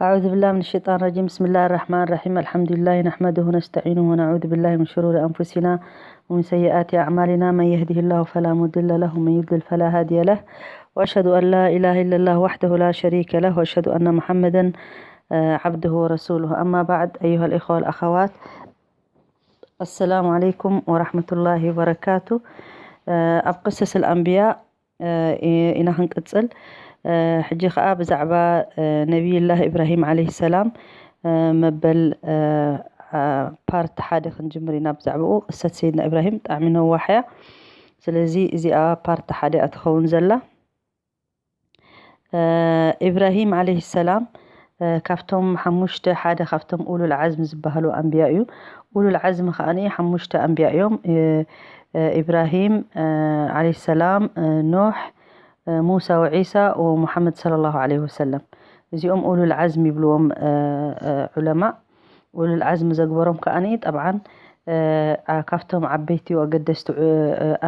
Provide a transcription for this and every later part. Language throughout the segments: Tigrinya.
أعوذ بالله من الشيطان الرجيم. بسم الله الرحمن الرحيم. الحمد لله نحمده ونستعينه ونعوذ بالله من شرور أنفسنا ومن سيئات أعمالنا. من يهده الله فلا مضل له ومن يضلل فلا هادي له. وأشهد أن لا إله إلا الله وحده لا شريك له وأشهد أن محمدا آه، عبده ورسوله. أما بعد، أيها الإخوة والأخوات، السلام عليكم ورحمة الله وبركاته. آه، ኣብ قصص الأنبياء ኢና ክንቅጽል። ሕጂ ከኣ ብዛዕባ ነቢይላህ ኢብራሂም ዓለይሂ ሰላም መበል ፓርት ሓደ ክንጅምር ኢና። ብዛዕባኡ ቅሰት ሰይድና ኢብራሂም ብጣዕሚ ነዋሕ እያ። ስለዚ እዚኣ ፓርት ሓደ እያ ትኸውን ዘላ። ኢብራሂም ዓለይሂ ሰላም ካብቶም ሓሙሽተ ሓደ ካብቶም ኡሉል ዓዝም ዝበሃሉ ኣንብያ እዩ። ኡሉል ዓዝም ከኣ ሓሙሽተ ኣንብያ እዮም። ኢብራሂም ዓለይሂ ሰላም፣ ኖሕ፣ ሙሳ ወዒሳ ወሙሓመድ ሰለላሁ ዓለይሂ ወሰለም። እዚኦም ኡሉል ዓዝም ይብልዎም ዑለማ። ኡሉል ዓዝም ዘግበሮም ከኣ ጠብዓን ካብቶም ዓበይቲ ኣገደስቲ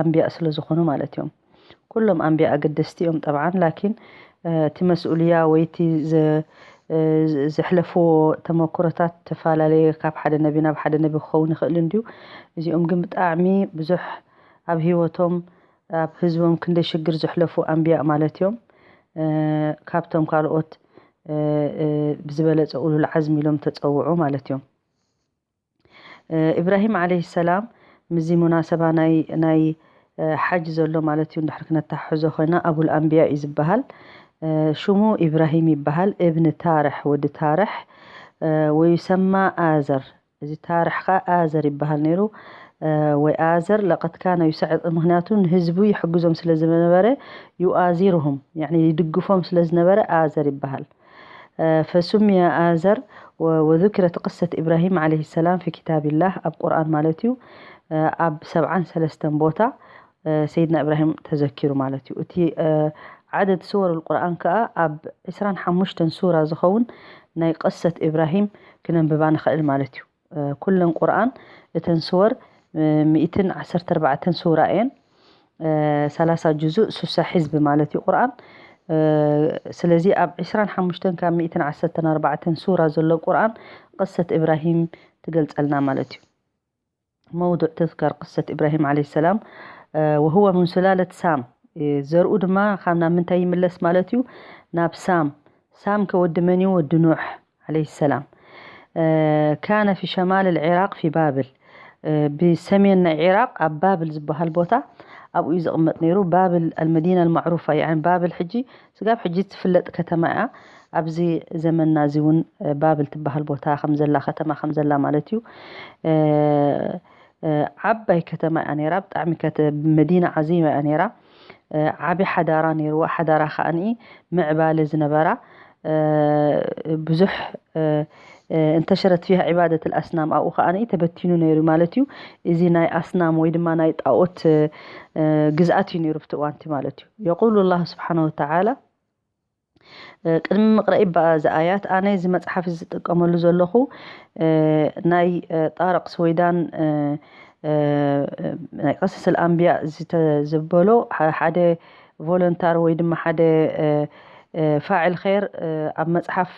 ኣንብያ ስለ ዝኾኑ ማለት እዮም። ኩሎም ኣንብያ ኣገደስቲ እዮም ጠብዓን፣ ላኪን እቲ መስኡልያ ወይ እቲ ዘሕለፍዎ ተመክሮታት ተፈላለየ። ካብ ሓደ ነቢ ናብ ሓደ ነቢ ክኸውን ይኽእል እንድዩ። እዚኦም ግን ብጣዕሚ ብዙሕ ኣብ ህይወቶም ኣብ ህዝቦም ክንደይ ሽግር ዘሕለፉ ኣንብያ ማለት እዮም። ካብቶም ካልኦት ብዝበለፀ ኡሉል ዓዝም ኢሎም ተፀውዑ ማለት እዮም። ኢብራሂም ዓለይሂ ሰላም ምስዚ ሙናሰባ ናይ ናይ ሓጅ ዘሎ ማለት እዩ እንድሕር ክነተሓሕዞ ኮይና ኣቡል ኣንብያ እዩ ዝበሃል። ሽሙ ኢብራሂም ይበሃል፣ እብን ታርሕ፣ ወዲ ታርሕ። ወዩሰማ ኣዘር፣ እዚ ታርሕ ከኣ ኣዘር ይበሃል ነይሩ። ወይ ኣዘር ለቀድ ካነ ዩሰዕጥ፣ ምክንያቱ ንህዝቡ ይሕግዞም ስለ ዝነበረ ዩኣዚርሁም፣ ያኒ ይድግፎም ስለ ዝነበረ ኣዘር ይበሃል። ፈሱምየ ኣዘር ወذكرت قصة إبراهيم عليه السلام في كتاب الله، ኣብ ቁርኣን ማለት እዩ። ኣብ ሰብዓን ሰለስተን ቦታ ሰይድና ኢብራሂም ተዘኪሩ ማለት እዩ። እቲ ዓደድ ስወር ቁርኣን ከኣ ኣብ ዕስራን ሓሙሽተን ሱራ ዝኸውን ናይ ቅሰት ኢብራሂም ክነንብባ ንኽእል ማለት እዩ። ኩለን ቁርኣን እተን ስወር ሚእትን ዓሰርተ ኣርባዕተን ሱራ እየን። ሰላሳ ጁዙእ፣ ሱሳ ሕዝቢ ማለት እዩ ቁርኣን። ስለዚ ኣብ ዕስራን ሓሙሽተን ካብ ሚእትን ዓሰርተን ኣርባዕተን ሱራ ዘሎ ቁርኣን ቅሰት ኢብራሂም ትገልጸልና ማለት እዩ። መውዱዕ ትዝከር ቅሰት ኢብራሂም ዓለይሂ ሰላም ወሁወ ምን ሱላለት ሳም። ዘርኡ ድማ ካብ ናብ ምንታይ ይምለስ ማለት እዩ? ናብ ሳም። ሳም ከ ወዲ መን እዩ? ወዲ ኑሕ ዓለይሂ ሰላም። ካነ ፊ ሸማል ልዒራቅ ፊ ባብል፣ ብሰሜን ናይ ዒራቅ ኣብ ባብል ዝበሃል ቦታ ኣብኡ እዩ ዝቕመጥ ነይሩ። ባብል ኣልመዲና ኣልማዕሩፋ፣ ያኒ ባብል ሕጂ ስጋብ ሕጂ ትፍለጥ ከተማ እያ። ኣብዚ ዘመንና እዚ እውን ባብል ትበሃል ቦታ ከም ዘላ፣ ከተማ ከም ዘላ ማለት እዩ። ዓባይ ከተማ እያ ነይራ። ብጣዕሚ መዲና ዓዚማ እያ ነይራ። ዓቢ ሓዳራ ነይርዋ። ሓዳራ ከኣ ምዕባለ ዝነበራ፣ ብዙሕ እንተሸረት ፊሃ ዒባደት ኣልኣስናም፣ ኣብኡ ከኣ ተበቲኑ ነይሩ ማለት እዩ። እዚ ናይ ኣስናም ወይ ድማ ናይ ጣኦት ግዝኣት እዩ ነይሩ ብቲ እዋንቲ ማለት እዩ። የቁሉ ላሁ ስብሓነ ወተዓላ፣ ቅድሚ ምቕረኢ እዚ ኣያት፣ ኣነ እዚ መጽሓፍ እዚ ዝጥቀመሉ ዘለኹ ናይ ጣረቅ ስወይዳን ናይ ቀሰስ ኣልኣንብያ ዝተዘበሎ ሓደ ቮለንታር ወይ ድማ ሓደ ፋዕል ኸይር ኣብ መጽሓፍ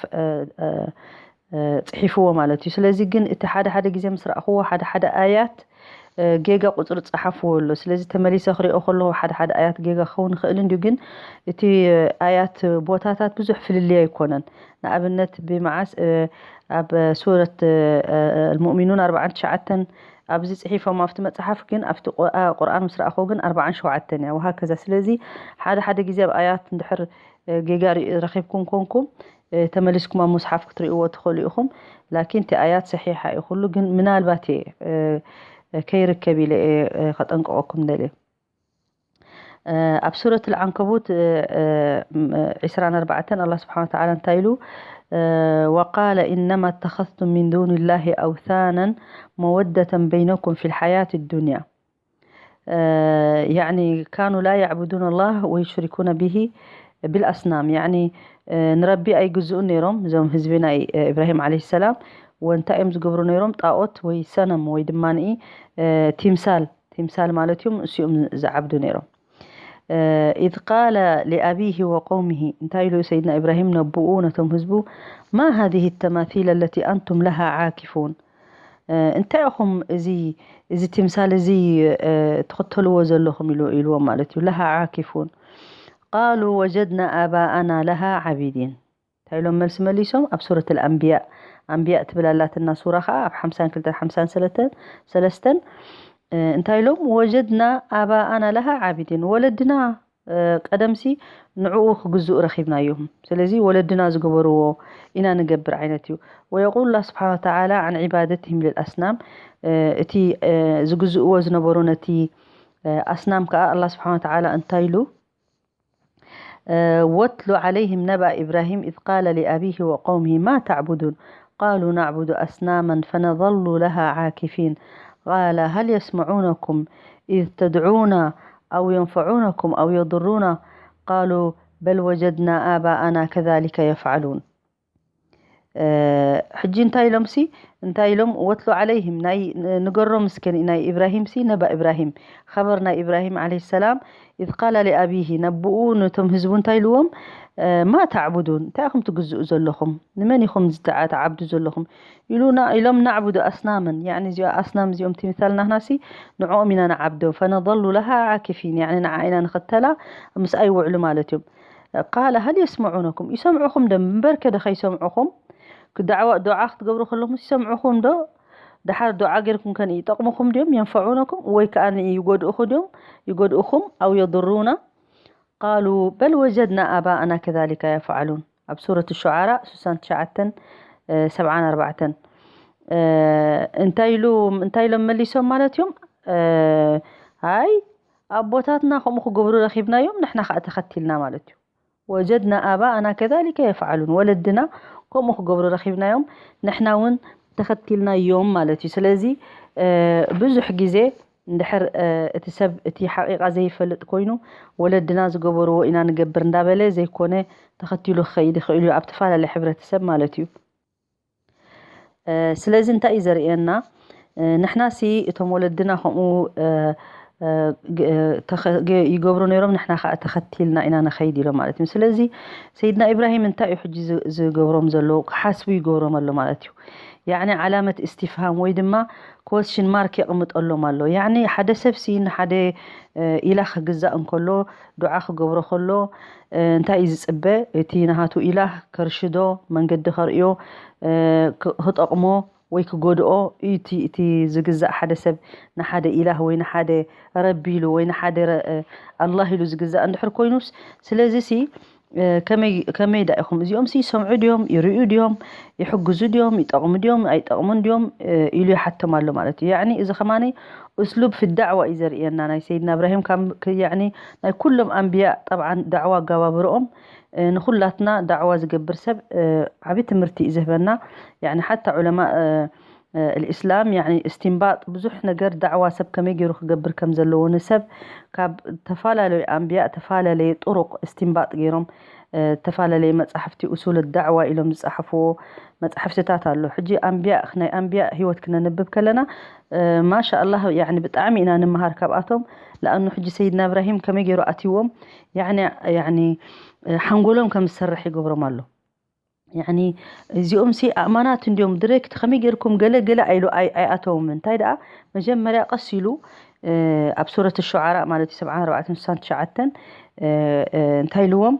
ጽሒፍዎ ማለት እዩ። ስለዚ ግን እቲ ሓደ ሓደ ግዜ ምስ ረእኽዎ ሓደ ሓደ ኣያት ጌጋ ቁፅሪ ፀሓፍዎ ኣሎ። ስለዚ ተመሊሰ ክሪኦ ከለኹ ሓደ ሓደ ኣያት ጌጋ ክኸውን ይኽእል እንድዩ፣ ግን እቲ ኣያት ቦታታት ብዙሕ ፍልልይ ኣይኮነን። ንኣብነት ብመዓስ ኣብ ሱረት ኣልሙእሚኑን ኣርባዓን ትሽዓተን ኣብዚ ፅሒፎም ኣብቲ መፅሓፍ፣ ግን ኣብቲ ቁርኣን ምስ ረኣኽዎ ግን ኣርባዓን ሸውዓተን እያ ወሃከዛ። ስለዚ ሓደ ሓደ ግዜ ኣብ ኣያት እንድሕር ጌጋ ረኺብኩም ኮንኩም ተመሊስኩም ኣብ ሙስሓፍ ክትርእይዎ ትኽእሉ ኢኹም። ላኪን እቲ ኣያት ሰሒሓ እዩ ኩሉ፣ ግን ምናልባት እየ ከይርከብ ኢለ እየ ከጠንቅቐኩም ደልየ። ኣብ ሱረት ልዓንከቡት ዒስራን ኣርባዕተን ኣላ ስብሓን ወተዓላ እንታይ ኢሉ? ወቃለ ኢነማ እተኸዝቱም ሚን ዱን ላሂ ኣውታነን መወደተን በይነኩም ፊ ልሓያት ዱንያ። ያዕኒ ካኑ ላ ያዕቡዱን ኣላህ ወዩሽሪኩነ ቢሂ ቢልኣስናም። ያዕኒ ንረቢ ኣይግዝኡን ነይሮም እዞም ህዝቢ ናይ ኢብራሂም ዓለይሂ ሰላም። ወንታይ እዮም ዝገብሩ ነይሮም? ጣኦት ወይ ሰነም ወይ ድማ ቲምሳል፣ ቲምሳል ማለት እዮም፣ እሱ እዮም ዝዓብዱ ነይሮም። إذ قال لأبيه وقومه، እንታይ ኢሉ ሰይድና ኢብራሂም ነብኡ ነቶም ህዝቡ፣ ما هذه التماثيل التي أنتم لها عاكفون፣ እንታይ ኢኹም እዚ እዚ ትምሳል እዚ ትኽተልዎ ዘለኹም ኢሉ ኢልዎም ማለት እዩ። لها عاكفون قالوا وجدنا آباءنا لها عابدين። እንታይ ኢሎም መልሲ መሊሶም? ኣብ ሱረት ኣልኣንብያ፣ ኣንብያ ትብል ኣላትና ሱራ ከዓ ኣብ ሓምሳን ክልተን ሓምሳን ሰለስተን እንታይ ኢሎም? وجدنا آباءنا لها عابدين፣ ወለድና ቀደምሲ ንዕኡ ክግዝኡ ረኺብናዮም። ስለዚ ወለድና ዝገበርዎ ኢና ንገብር ዓይነት እዩ። ويقول الله سبحانه وتعالى عن عبادتهم للأصنام، እቲ ዝግዝእዎ ዝነበሩ ነቲ ኣስናም ከዓ ኣላ ስብሓን ወተዓላ እንታይ ኢሉ? واتل عليهم نبأ إبراهيم إذ قال لأبيه وقومه ما تعبدون قالوا نعبد أصناما فنظل لها عاكفين قال هل يسمعونكم إذ تدعون أو ينفعونكم أو يضرون قالوا بل وجدنا آباءنا كذلك يفعلون. ሕጂ እንታይ ኢሎም ሲ እንታይ ኢሎም? واتل عليهم، ናይ ንገሮም እስከ ናይ ኢብራሂም ሲ نبأ إبراهيم خبر ናይ ኢብራሂም عليه السلام إذ قال لأبيه፣ ነብኡ ነቶም ህዝቡ እንታይ ኢልዎም? ما تعبدون، እንታይ ኢኹም ትግዝኡ ዘለኹም? ንመን ኢኹም ዝተዓ- ትዓብዱ ዘለኹም? ኢሉና ኢሎም نعبد أصناما، يعني እዚኦ ኣስናም እዚኦም ትምሳል ናህና ሲ ንዕኦም ኢና ንዓብዶም። فنظل لها عاكفين، يعني ንዓ ኢና ንኽተላ ምስኣ ይውዕሉ ማለት እዮም። قال هل يسمعونكم، ይሰምዑኹም ዶ? እምበርከ ዶ ከይሰምዑኹም? ክዳዕዋ ዱዓ ክትገብሩ ከለኹም ይሰምዑኹም ዶ? ደሓር ዱዓ ጌርኩም ከን ይጠቕሙኹም ድዮም? ينفعونكم، ወይ ከዓ ይጎድኡኹ ድዮም? ይጎድኡኹም። أو يضرون قالوا بل وجدنا آباءنا كذلك يفعلون። ኣብ ሱረት ሹዓራ ስሳን ትሽዓተን ሰብዓን ኣርባዕተን እንታይ ኢሉ እንታይ ኢሎም መሊሶም ማለት እዮም? ኣይ ኣቦታትና ከምኡ ክገብሩ ረኺብናዮም፣ ንሕና ከዓ ተኸቲልና ማለት እዩ። وجدنا آباءنا كذلك يفعلون፣ ወለድና ከምኡ ክገብሩ ረኺብናዮም፣ ንሕና እውን ተኸቲልናዮም ማለት እዩ። ስለዚ ብዙሕ ግዜ እንድሕር እቲ ሰብ እቲ ሓቂቃ ዘይፈልጥ ኮይኑ ወለድና ዝገበርዎ ኢና ንገብር እንዳበለ ዘይኮነ ተኸቲሉ ክኸይድ ይኽእል እዩ ኣብ ተፈላለየ ሕብረተሰብ ማለት እዩ። ስለዚ እንታይ እዩ ዘርእየና? ንሕና ሲ እቶም ወለድና ከምኡ ይገብሩ ነይሮም፣ ንሕና ከዓ ተኸቲልና ኢና ንኸይድ ኢሎም ማለት እዩ። ስለዚ ሰይድና ኢብራሂም እንታይ እዩ ሕጂ ዝገብሮም ዘሎ? ክሓስቡ ይገብሮም ኣሎ ማለት እዩ። ያዕኒ ዓላመት እስትፍሃም ወይ ድማ ኮስሽን ማርክ የቕምጠሎም ኣሎ። ያዕኒ ሓደ ሰብ ሲ ንሓደ ኢላህ ክግዛእ እንከሎ ዱዓ ክገብሮ ከሎ እንታይ እዩ ዝፅበ? እቲ ናሃቱ ኢላህ ከርሽዶ፣ መንገዲ ከርእዮ፣ ክጠቕሞ ወይ ክጎድኦ እዩ እቲ ዝግዛእ። ሓደ ሰብ ንሓደ ኢላህ ወይ ንሓደ ረቢ ኢሉ ወይ ንሓደ ኣላህ ኢሉ ዝግዛእ እንድሕር ኮይኑስ፣ ስለዚ ሲ ከመይ ዳ ኢኹም? እዚኦም ሲ ይሰምዑ ድዮም? ይርእዩ ድዮም? ይሕግዙ ድዮም? ይጠቕሙ ድዮም? ኣይጠቕሙን ድዮም? ኢሉ ይሓቶም ኣሎ ማለት እዩ። ያዕኒ እዚ ከማኒ እስሉብ ፊ ዳዕዋ እዩ ዘርእየና። ናይ ሰይድና እብራሂም ያዕኒ ናይ ኩሎም ኣንብያ ጠብዓን ዳዕዋ ኣጋባብርኦም ንኹላትና ዳዕዋ ዝገብር ሰብ ዓብዪ ትምህርቲ እዩ ዝህበና። ያዕኒ ሓታ ዑለማ ልእስላም ያዕኒ እስትንባጥ ብዙሕ ነገር ዳዕዋ ሰብ ከመይ ገይሩ ክገብር ከም ዘለዎ ንሰብ ካብ ተፈላለዩ ኣንብያ ተፈላለየ ጥሩቕ እስትንባጥ ገይሮም ተፈላለየ መጻሕፍቲ ኡሱል ዳዕዋ ኢሎም ዝጸሓፍዎ መጻሕፍትታት ኣሎ። ሕጂ ኣንብያ ናይ ኣንብያ ህይወት ክነንብብ ከለና ማሻ ኣላህ ያዕኒ ብጣዕሚ ኢና ንምሃር ካብኣቶም። ለኣኑ ሕጂ ሰይድና እብራሂም ከመይ ገይሩ ኣትይዎም ያዕኒ ያዕኒ ሓንጎሎም ከም ዝሰርሕ ይገብሮም ኣሎ። ያዕኒ እዚኦም ሲ ኣእማናት እንዲዮም ድሬክት ከመይ ገይርኩም ገለ ገለ ኣይሉ ኣይኣተዎም። እንታይ ደኣ መጀመርያ ቀስ ኢሉ ኣብ ሱረት ሹዓራ ማለት እዩ ሰብዓን ኣርባዕተን ስሳን ትሽዓተን እንታይ ኢልዎም?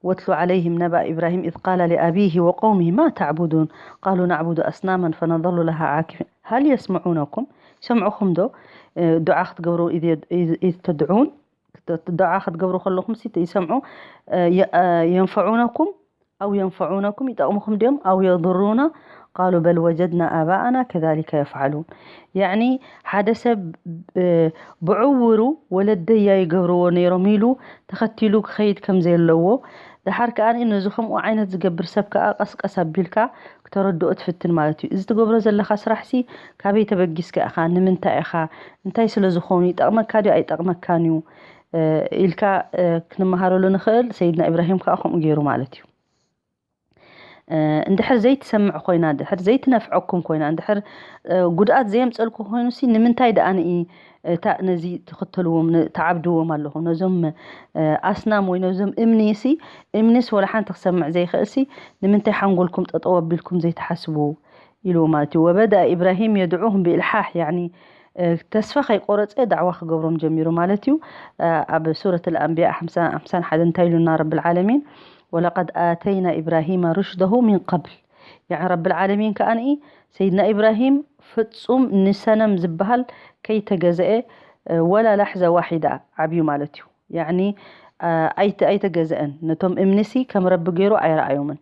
واتل عليهم نبأ إبراهيم إذ قال لأبيه وقومه ما تعبدون قالوا نعبد أصناما فنظل لها عاكفين هل يسمعونكم؟ ይሰምዑኹም ዶ? ዱዓ ክትገብሩ إذ تدعون ዱዓ ክትገብሩ ከለኹም ሲ ይሰምዑ። ينفعونكم أو ينفعونكم ይጠቕሙኹም ድዮም? أو يضرون قالوا بل وجدنا آباءنا كذلك يفعلون። ያዕኒ ሓደ ሰብ ብዕውሩ ወለደያ ይገብርዎ ነይሮም ኢሉ ተኸቲሉ ክኸይድ ከም ዘየለዎ፣ ደሓር ከኣ ነዚ ከምኡ ዓይነት ዝገብር ሰብ ከኣ ቀስቀስ ኣቢልካ ክተረድኦ ትፍትን ማለት እዩ። እዚ ትገብሮ ዘለኻ ስራሕሲ ካበይ ተበጊስካ ኢኻ? ንምንታይ ኢኻ? እንታይ ስለ ዝኾኑ? ይጠቕመካ ድዩ ኣይጠቕመካን እዩ? ኢልካ ክንመሃረሉ ንኽእል። ሰይድና ኢብራሂም ከዓ ከምኡ ገይሩ ማለት እዩ። እንድሕር ዘይትሰምዕ ኮይና፣ እንድሕር ዘይትነፍዐኩም ኮይና፣ እንድሕር ጉድኣት ዘየምፀልኩ ኮይኑሲ፣ ንምንታይ ደኣ ንኢ እታ ነዚ ትኽተልዎም፣ ን- ትዓብድዎም ኣለኹም? ነዞም ኣስናም ወይ ነዞም እምኒሲ፣ እምኒስ ወላ ሓንቲ ክሰምዕ ዘይኽእልሲ፣ ንምንታይ ሓንጎልኩም ጠጠው ኣቢልኩም ዘይትሓስቡ? ኢሉ ማለት እዩ። وبدأ إبراهيم يدعوهم بإلحاح، يعني ተስፋ ከይቆረፀ ዳዕዋ ክገብሮም ጀሚሩ ማለት እዩ። ኣብ ሱረት ኣልኣንቢያ ሓምሳ ሓምሳን ሓደን እንታይ ኢሉና ረብል ዓለሚን? ولقد آتينا إبراهيم رشده من قبل. يعني ረብል ዓለሚን ከኣ ንኢ ሰይድና ኢብራሂም ፍጹም ንሰነም ዝበሃል ከይተገዘአ ወላ ላሕዛ ዋሒዳ ዓብዩ ማለት እዩ። ያዕኒ ኣይተ ኣይተገዘአን፣ ነቶም እምኒሲ ከም ረቢ ገይሩ ኣይረኣዮምን።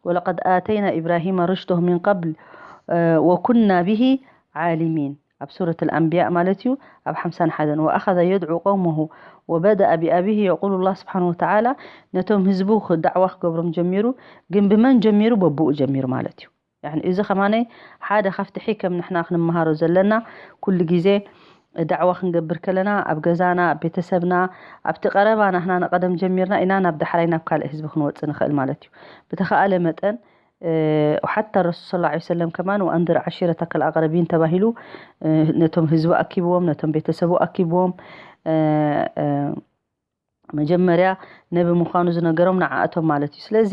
ولقد آتينا إبراهيم رشده من قبل وكنا به عالمين ኣብ ሱረት ኣልኣንቢያ ማለት እዩ። ኣብ ሓምሳን ሓደን وأخذ يدعو قومه وبدأ بأبيه يقول الله سبحانه وتعالى ነቶም ህዝቡ ዳዕዋ ክገብሮም ጀሚሩ። ግን ብመን ጀሚሩ? በብኡ ጀሚሩ ማለት እዩ። يعني እዚ ከማነ ሓደ ካብቲ ሕከም ንሕና ክንመሃሮ ዘለና ኩሉ ግዜ ዳዕዋ ክንገብር ከለና ኣብ ገዛና፣ ኣብ ቤተሰብና፣ ኣብቲ ቀረባ ናህና ንቐደም ጀሚርና ኢና ናብ ዳሕራይ ናብ ካልእ ህዝቢ ክንወጽእ ንኽእል ማለት እዩ። ብተኻእለ መጠን ሓታ ረሱል صلى الله عليه وسلم ከማን وأنذر عشيرتك الأقربين ተባሂሉ ነቶም ህዝቡ ኣኪብዎም፣ ነቶም ቤተሰቡ ኣኪብዎም። መጀመርያ ነቢ ምዃኑ ዝነገሮም ንዓኣቶም ማለት እዩ። ስለዚ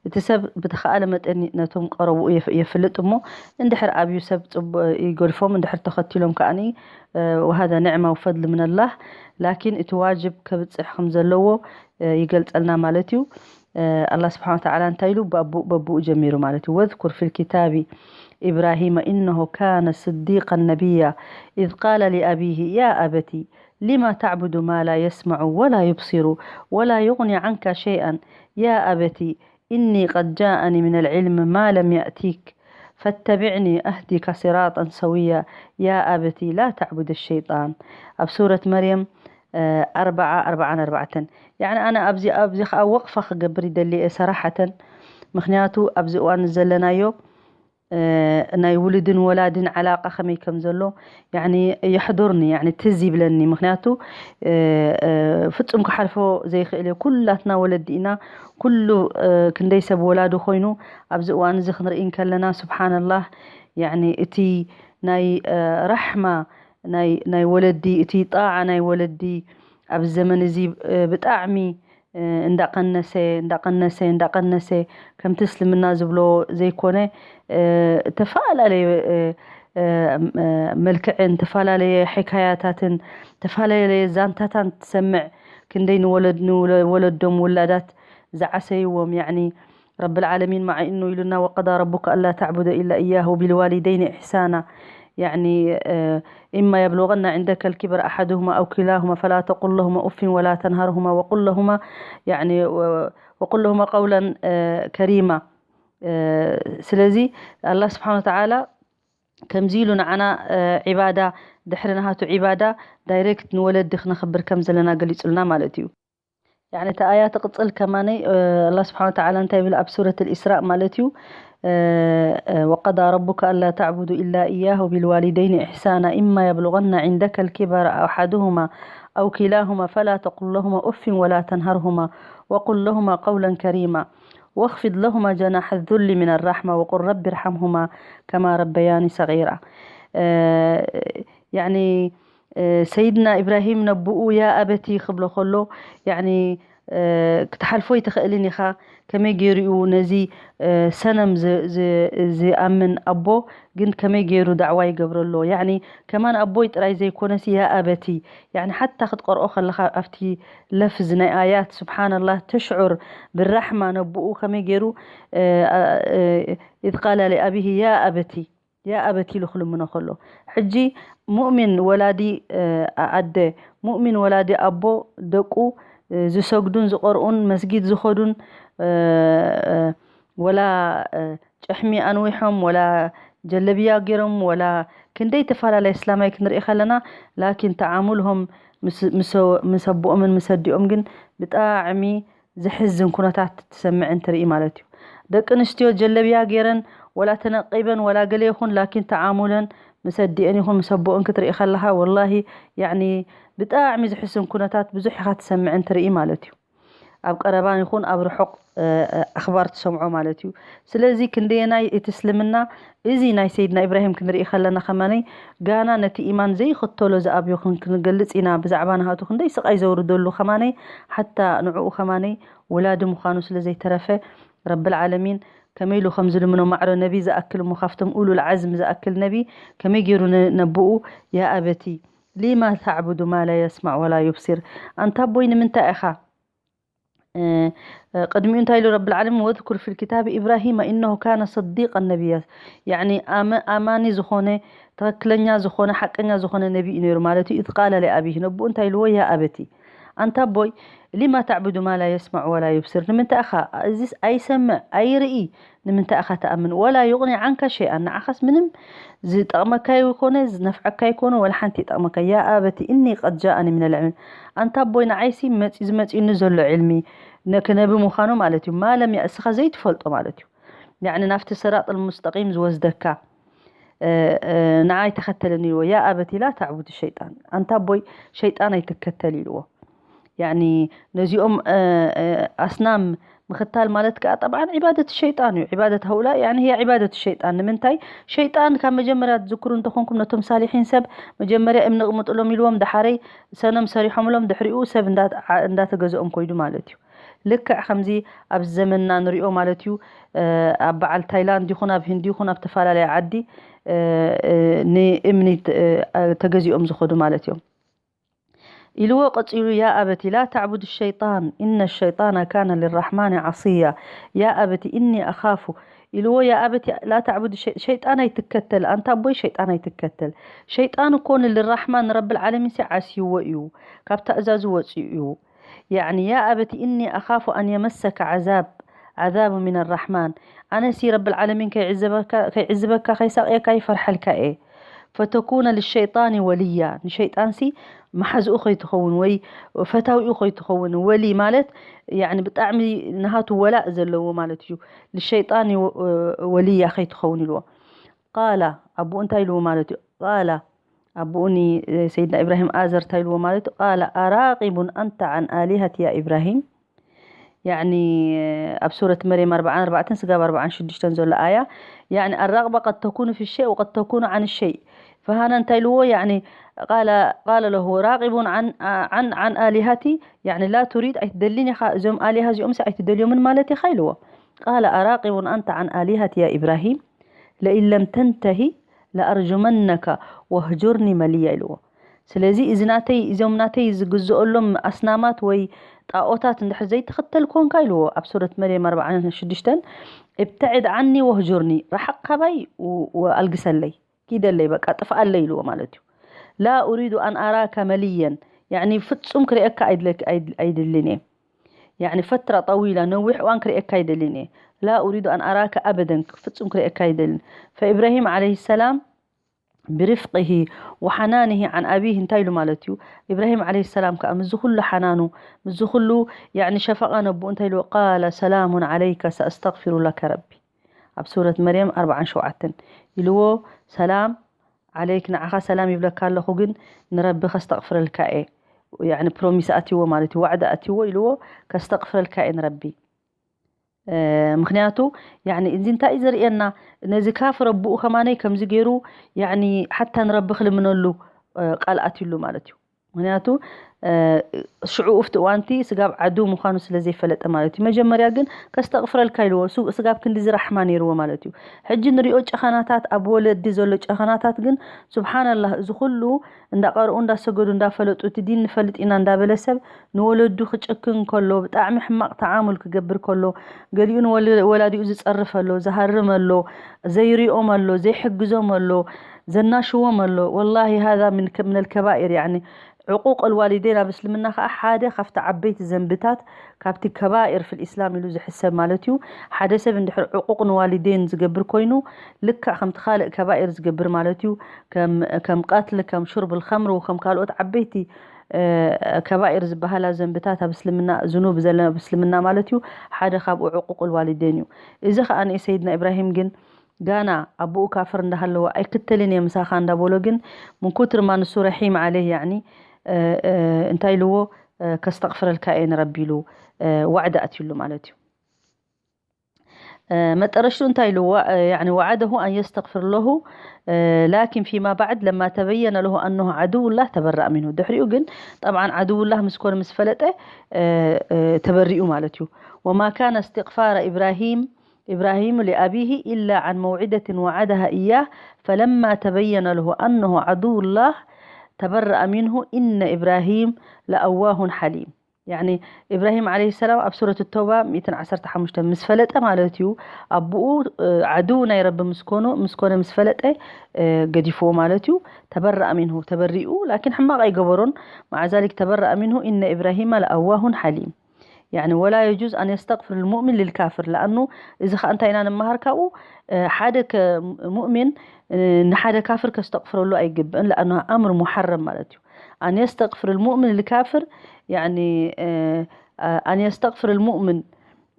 እቲ ሰብ ብተኻእለ መጠን ነቶም ቀረብኡ የፍ- የፍልጥ እሞ እንድሕር ኣብዩ ሰብ ጽቡቕ ይገድፎም፣ እንድሕር ተኸቲሎም ከኣኒ وهذا نعمة وفضل من الله። ላኪን እቲ ዋጅብ ከብጽሕ ከም ዘለዎ ይገልጸልና ማለት እዩ። ኣላህ ስብሓን ወተዓላ እንታይ ኢሉ? በብኡ በብኡ ጀሚሩ ማለት እዩ። واذكر في الكتاب إبراهيم إنه كان صديقا نبيا إذ قال لأبيه يا أبت لم تعبد ما لا يسمع ولا يبصر ولا يغني عنك شيئا يا أبت إني قد جاءني من العلم ما لم يأتك فاتبعني أهدك صراطا سويا يا أبت لا تعبد الشيطان ኣብ ሱረት መርየም ኣርባዓ ኣርባዓን ኣርባዕተን። ያዕኒ ኣነ ኣብዚ ኣብዚ ከዓ ወቕፋ ክገብር ይደሊ እየ ሰራሓተን። ምክንያቱ ኣብዚ እዋን ዘለናዮ ናይ ውሉድን ወላድን ዓላቃ ከመይ ከም ዘሎ ያኒ የሕዱርኒ ያኒ ትዝ ይብለኒ። ምክንያቱ ፍጹም ክሓልፎ ዘይክእል እየ። ኩላትና ወለዲ ኢና። ኩሉ ክንደይ ሰብ ወላዱ ኮይኑ ኣብዚ እዋን እዚ ክንርኢ እንከለና ስብሓንላህ ያኒ እቲ ናይ ራሕማ ናይ ናይ ወለዲ እቲ ጣዓ ናይ ወለዲ ኣብዚ ዘመን እዚ ብጣዕሚ እንዳቀነሰ እንዳቀነሰ እንዳቀነሰ ከምቲ እስልምና ዝብሎ ዘይኮነ ተፈላለየ መልክዕን ተፈላለየ ሕካያታትን ተፈላለየ ዛንታታን ትሰምዕ ክንደይ ንወለድ ንወለዶም ውላዳት ዝዓሰይዎም ያኒ ረብል ዓለሚን ማዓይ እኖ ኢሉና وقضى ربك ألا تعبدوا إلا إياه وبالوالدين إحسانا يعني إما يبلغن عندك الكبر أحدهما أو كلاهما فلا تقل لهما أف ولا تنهرهما وقل لهما يعني وقل لهما قولا كريما ስለዚ ኣላህ ስብሓን ወተዓላ ከምዚ ኢሉ ንዓና ዒባዳ ድሕሪ ናሃቱ ዒባዳ ዳይሬክት ንወለዲ ክነኽብር ከም ዘለና ገሊጹልና ማለት እዩ። ያኒ እቲ ኣያ ትቕጽል ከማነይ ኣላህ ስብሓን ወተዓላ እንታይ ይብል ኣብ ሱረት ልእስራእ ማለት እዩ وقضى ربك ألا تعبدوا إلا إياه وبالوالدين إحسانا إما يبلغن عندك الكبر أحدهما أو كلاهما فلا تقل لهما أف ولا تنهرهما وقل لهما قولا كريما واخفض لهما جناح الذل من الرحمة وقل رب ارحمهما كما ربياني صغيرا يعني ሰይድና ኢብራሂም ነብኡ ያ ኣበቲ ክብሎ ከሎ ያኒ ክትሓልፎ ይትኽእልን ኢኻ። ከመይ ገይሩ እዩ ነዚ ሰነም ዝኣምን ኣቦ ግን ከመይ ገይሩ ዳዕዋ ይገብረሎ? ያኒ ከማን ኣቦይ ጥራይ ዘይኮነሲ ያ ኣበቲ ያኒ ሓታ ክትቀርኦ ከለኻ ኣብቲ ለፍዝ ናይ ኣያት ስብሓንላህ ተሽዑር ብራሕማ ነብኡ ከመይ ገይሩ إذ قال لأبيه يا أبت يا أبت ኢሉ ክልምኖ ከሎ ሕጂ ሙእሚን ወላዲ ኣደ ሙእሚን ወላዲ ኣቦ ደቁ ዝሰግዱን ዝቐርኡን መስጊድ ዝኸዱን ወላ ጨሕሚ ኣንዊሖም ወላ ጀለብያ ገይሮም ወላ ክንደይ ተፈላለየ እስላማይ ክንርኢ ከለና ላኪን ተዓሙልሆም ምስ ኣቦኦምን ምስ ኣዲኦም ግን ብጣዕሚ ዘሕዝን ኩነታት ትሰምዕን ትርኢ ማለት እዩ። ደቂ ኣንስትዮ ጀለብያ ገይረን ወላ ተነቂበን ወላ ገለ ይኹን ላኪን ተዓሙለን ምስ ኣዲአን ይኹን ምስ ኣቦኦን ክትርኢ ከለኻ ወላሂ ያኒ ብጣዕሚ ዘሕዝን ኩነታት ብዙሕ ኢኻ ትሰምዕን ትርኢ ማለት እዩ። ኣብ ቀረባን ይኹን ኣብ ርሑቕ ኣኽባር ትሰምዖ ማለት እዩ። ስለዚ ክንደየናይ እቲ እስልምና እዚ ናይ ሰይድና ኢብራሂም ክንርኢ ከለና ከማነይ ጋና ነቲ ኢማን ዘይኸተሎ ዝኣብዮ ክንገልጽ ኢና። ብዛዕባ ናሃቱ ክንደይ ስቓይ ዘውርደሉ ከማነይ ሓታ ንዕኡ ከማነይ ወላዲ ምዃኑ ስለ ዘይተረፈ ረብል ዓለሚን ከመይ ኢሉ ከም ዝልምኖ ማዕሮ ነቢ ዝኣክል እሞ ካብቶም ኡሉል ዓዝም ዝኣክል ነቢ ከመይ ገይሩ ነብኡ ያ ኣበቲ ሊማ ተዕቡዱ ማ ላ የስማዕ ወላ ዩብሲር ኣንታ ኣቦይ ንምንታይ ኢኻ ቅድሚኡ እንታይ ኢሉ ረብል ዓለሚን ወዝኩር ፊል ኪታብ ኢብራሂመ ኢነሁ ካነ ሰዲቀ ነቢያ ያኒ ኣማኒ ዝኾነ ትክክለኛ ዝኾነ ሓቀኛ ዝኾነ ነቢ እዩ ነይሩ ማለት እዩ ኢዝ ቃለ ሊኣቢሂ ነብኡ እንታይ ኢልዎ ያ ኣበቲ ኣንታ ኣቦይ ሊማ ተዕቡዱ ማ ላ የስማዕ ወላ ዩብሲር ንምንታይ ኢኻ እዚስ ኣይሰምዕ ኣይርኢ ንምንታይ ኢኻ ትኣምን ወላ ዩቕኒ ዓንካ ሸይኣን ንዓኻስ ምንም ዝጠቕመካ ይኮነ ዝነፍዐካ ይኮነ ወላ ሓንቲ ይጠቕመካ ያ ኣበቲ እኒ ቀድ ጃኣኒ ሚነል ዕልሚ ኣንታ ኣቦይ ንዓይሲ መፂ ዝመፂኒ ዘሎ ዕልሚ ነክ ነቢ ምዃኑ ማለት እዩ ማለም ያ እስኻ ዘይትፈልጦ ማለት እዩ ያዕኒ ናብቲ ስራጥ ልሙስተቂም ዝወስደካ ንዓይ ተኸተለኒ ኢልዎ ያ ኣበቲ ላ ተዕቡድ ሸይጣን ኣንታ ኣቦይ ሸይጣን ኣይትከተል ኢልዎ ያኒ ነዚኦም ኣስናም ምኽታል ማለት ከዓ ጠብዓን ዒባደት ሸይጣን እዩ ዒባደት ሃውላ ያኒ ህያ ዒባደት ሸይጣን ንምንታይ ሸይጣን ካብ መጀመርያ ትዝክሩ እንተኾንኩም ነቶም ሳሊሒን ሰብ መጀመርያ እምኒ ቅምጥሎም ኢልዎም ዳሓረይ ሰነም ሰሪሖምሎም ድሕሪኡ ሰብ እንዳተገዝኦም ኮይዱ ማለት እዩ ልክዕ ከምዚ ኣብዚ ዘመንና ንሪኦ ማለት እዩ ኣብ በዓል ታይላንድ ይኹን ኣብ ህንዲ ይኹን ኣብ ተፈላለየ ዓዲ ንእምኒ ተገዚኦም ዝኸዱ ማለት እዮም ኢልዎ ቀጺሉ ያ ኣበቲ ላ ተዕቡድ ሸይጣን ኢነ ሸይጣነ ካነ ልራሕማን ዓስያ ያ ኣበቲ እኒ ኣኻፉ ኢልዎ ያ ኣበቲ ላ ተዕቡድ ሸይጣን ኣይትከተል ኣንታ ኣቦይ ሸይጣን ኣይትከተል ሸይጣን እኮ ንልራሕማን ንረብል ዓለሚን ሲ ዓስይዎ እዩ ካብ ተእዛዙ ወፂኡ እዩ ያዕኒ ያ ኣበቲ እኒ ኣኻፉ ኣን የመሰከ ዓዛብ ዓዛቡ ሚን ኣራሕማን ኣነሲ ረብል ዓለሚን ከይዕዝበካ ከይሳቅየካ ይፈርሐልካ እየ ፈተኩነ ልሸይጣኒ ወልያ ንሸይጣንሲ መሓዝኡ ከይትኸውን ወይ ፈታዊኡ ከይትኸውን ወሊ ማለት ያኒ ብጣዕሚ ንሃቱ ወላእ ዘለዎ ማለት እዩ ልሸይጣኒ ወልያ ከይትኸውን ኢልዎ ቃላ ኣቦኡ እንታይ ኢልዎ ማለት እዩ ቃላ ኣቦኡ ንሰይድና ኢብራሂም ኣዘር እንታይ ኢልዎ ማለት እዩ ቃላ ኣራቂቡን ኣንተ ዓን ኣሊሀት ያ ኢብራሂም ያኒ ኣብ ሱረት መርየም ኣርባዓን ኣርባዕተን ስጋብ ኣርባዓን ሽዱሽተን ዘሎ ኣያ ያኒ ኣራቅባ ቀድ ተኩኑ ፊ ሸይ ወቀድ ተኩኑ ዓን ሸይ ፈሃና እንታይ ኢልዎ ያኒ ቃለ ለሁ ራቂቡን ዓን ዓን ኣሊሃቲ ያኒ ላ ቱሪድ ኣይትደልን ኢኻ እዞም ኣሊሃ እዚኦም ሲ ኣይትደልዮምን ማለት ኢኻ ኢልዎ ቃለ ኣራቂቡን ኣንተ ዓን ኣሊሃቲ ያ ኢብራሂም ለኢን ለም ተንተሂ ለኣርጁመነካ ወህጁርኒ መሊያ ኢልዎ ስለዚ እዚ ናተይ እዞም ናተይ ዝግዝኦሎም ኣስናማት ወይ ጣኦታት እንድሕር ዘይትኽተል ኮንካ ኢልዎ ኣብ ሱረት መርየም ኣርባዓን ሽዱሽተን እብተዕድ ዓኒ ወህጁርኒ ርሓቕ ካባይ ኣልግሰለይ ኪደለይ በቃ ጥፍኣለይ ኢልዎ ማለት እዩ ላ ኡሪዱ ኣን ኣራካ መልየን ያኒ ፍጹም ክርእየካ ኣይድልን እየ ያኒ ፈትራ ጠዊላ ነዊሕ እዋን ክርእየካ ኣይደልን እየ ላ ኡሪዱ ኣን ኣራካ ኣበደን ፍጹም ክርእየካ ኣይደልን ፈኢብራሂም ዓለይሂ ሰላም ብርፍቅሂ ወሓናንሂ ዓን ኣቢሂ እንታይ ኢሉ ማለት እዩ ኢብራሂም ዓለይሂ ሰላም ከዓ ምስዚ ኩሉ ሓናኑ ምስዚ ኩሉ ያኒ ሸፈቃ ነብኡ እንታይ ኢልዎ ቃለ ሰላሙን ዓለይከ ሰኣስተግፊሩ ለከ ረቢ ኣብ ሱረት መርየም ኣርባዓን ሸውዓተን ኢልዎ ሰላም ዓለይክ ንዓኻ ሰላም ይብለካ ኣለኹ ግን ንረቢ ከስተቕፍረልካ እየ ያኒ ፕሮሚስ ኣትዎ ማለት እዩ ዋዕዲ ኣትዎ ኢልዎ ከስተቕፍረልካ እየ ንረቢ ምክንያቱ ያኒ እዚ እንታይ እዩ ዘርእየና ነዚ ካፍር ኣቦኡ ከማነይ ከምዚ ገይሩ ያኒ ሓታ ንረቢ ክልምነሉ ቃል ኣትዩሉ ማለት እዩ ምክንያቱ ሽዑ ኡፍቲ እዋንቲ ስጋብ ዓዱ ምዃኑ ስለ ዘይፈለጠ ማለት እዩ መጀመርያ ግን ከስተቕፍረልካ ኢልዎ ስጋብ ክንዲዚ ራሕማ ነይርዎ ማለት እዩ ሕጂ ንሪኦ ጨኸናታት ኣብ ወለዲ ዘሎ ጨኸናታት ግን ስብሓናላህ እዚ ኩሉ እንዳቐርኡ እንዳሰገዱ እንዳፈለጡ እቲ ዲን ንፈልጥ ኢና እንዳበለ ሰብ ንወለዱ ክጭክን ከሎ ብጣዕሚ ሕማቕ ተዓሙል ክገብር ከሎ ገሊኡ ንወላዲኡ ዝፀርፍ ኣሎ ዝሃርም ኣሎ ዘይሪኦም ኣሎ ዘይሕግዞም ኣሎ ዘናሽዎም ኣሎ ወላሂ ሃዛ ምን ከ- ምን الكبائر يعني ዕቁቅ ልዋሊደይን ኣብ እስልምና ከዓ ሓደ ካብቲ ዓበይቲ ዘንብታት ካብቲ ከባኢር ፊል ኢስላም ኢሉ ዝሕሰብ ማለት እዩ ሓደ ሰብ እንድሕር ዕቁቅ ንዋሊደይን ዝገብር ኮይኑ ልክዕ ከምቲ ካልእ ከባኢር ዝገብር ማለት እዩ ከም ቀትል ከም ሹርብ ልከምር ከም ካልኦት ዓበይቲ ከባኢር ዝበሃላ ዘንብታት ኣብ እስልምና ዝኑብ ዘለ ኣብ እስልምና ማለት እዩ ሓደ ካብኡ ዕቁቅ ልዋሊደይን እዩ እዚ ከዓ ንሰይድና ኢብራሂም ግን ጋና ኣቦኡ ካፍር እንዳሃለወ ኣይክተልን እየ ምሳኻ እንዳበሎ ግን ምን ኩትር ማ ንሱ ረሒም ዓለይህ ያዕኒ እንታይ ኢልዎ ከስተቕፍረልካ እየ ንረቢ ኢሉ ወዕዲ ኣትዩሉ ማለት እዩ። መጠረሽቱ እንታይ ኢሉ? يعني وعده أن يستغفر له، لكن فيما بعد لما تبين له أنه عدو الله تبرأ منه. ድሕሪኡ ግን طبعا عدو الله ምስ ኮነ ምስ ፈለጠ ተበሪኡ ማለት እዩ። وما كان استغفار إبراهيم إبراهيم لأبيه إلا عن موعدة وعدها إياه، فلما تبين له أنه عدو الله تبرأ منه، إن إبراهيم لأواه حليم. يعني إبراهيم عليه السلام ኣብ ሱረት ተውባ ሚእትን ዓሰርተ ሓሙሽተ ምስ ፈለጠ ማለት እዩ። ኣቦኡ ዓድው ናይ ረቢ ምስ ኮኑ ምስ ኮነ ምስ ፈለጠ ገዲፍዎ ማለት እዩ። ተበረአ ሚንሁ ተበሪኡ ላኪን ሕማቕ ኣይገበሮን። مع ذلك تبرأ منه إن إبراهيم لأواه حليم. يعني ولا يجوز أن يستغفر المؤمن للكافر، لأنه እዚ ኸዓ እንታይ ኢና ንመሃር ካብኡ ሓደ ሙእሚን ንሓደ ካፍር ከስተቕፍረሉ ኣይግብእን። لأنه أمر محرم ማለት እዩ። أن يستغفر المؤمن للكافر، يعني أن يستغفر المؤمن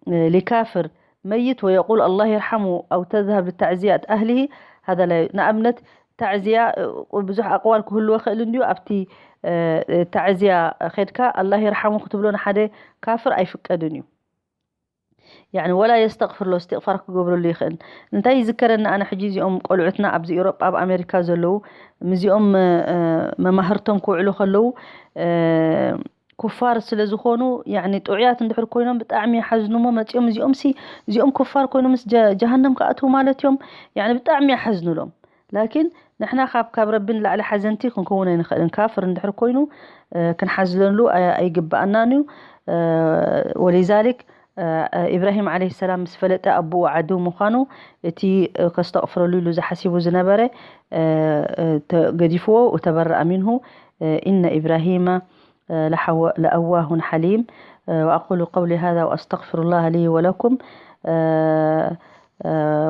لكافر ميت ويقول الله يرحمه أو تذهب لتعزية أهله، هذا لا، ንኣብነት ታዕዝያ ብዙሕ ኣቕዋል ክህልዎ ይኽእል እንድዩ። ኣብቲ ታዕዝያ ከድካ ኣላህ ይርሓሙ ክትብሎ ንሓደ ካፍር ኣይፍቀድን እዩ። يعني ولا يستغفر له، استغفار ክገብረሉ ይኽእል። እንታይ ይዝከረኒ ኣነ ሕጂ እዚኦም ቆልዑትና ኣብዚ ኤውሮጳ ኣብ ኣሜሪካ ዘለዉ ምስዚኦም መማህርቶም ክውዕሉ ከለዉ ኩፋር ስለ ዝኾኑ يعني ጥዑያት እንድሕር ኮይኖም ብጣዕሚ ይሓዝኑ እሞ መፂኦም እዚኦም ሲ እዚኦም ኩፋር ኮይኖም ምስ ጀሃነም ክኣትዉ ማለት እዮም። يعني ብጣዕሚ ይሓዝኑሎም። ላኪን ንሕና ካብ ካብ ረቢ ንላዕሊ ሓዘንቲ ክንከውን ኣይንኽእልን። ካፍር እንድሕር ኮይኑ ክንሓዝለሉ ኣይግብኣናን እዩ። ولذلك إبراهيم عليه السلام ምስ ፈለጠ ኣቦኡ ዓድው ምዃኑ እቲ ከስተቕፍረሉ ኢሉ ዝሓሲቡ ዝነበረ ገዲፍዎ وتبرأ منه إن إبراهيم لأواه حليم. وأقول قولي هذا وأستغفر الله لي ولكم.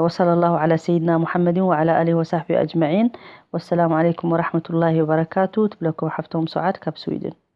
وصلى الله على سيدنا محمد وعلى آله وصحبه أجمعين. والسلام عليكم ورحمة الله وبركاته. ትብለኩም ሓፍቶም ሱዓድ ካብ ስዊድን።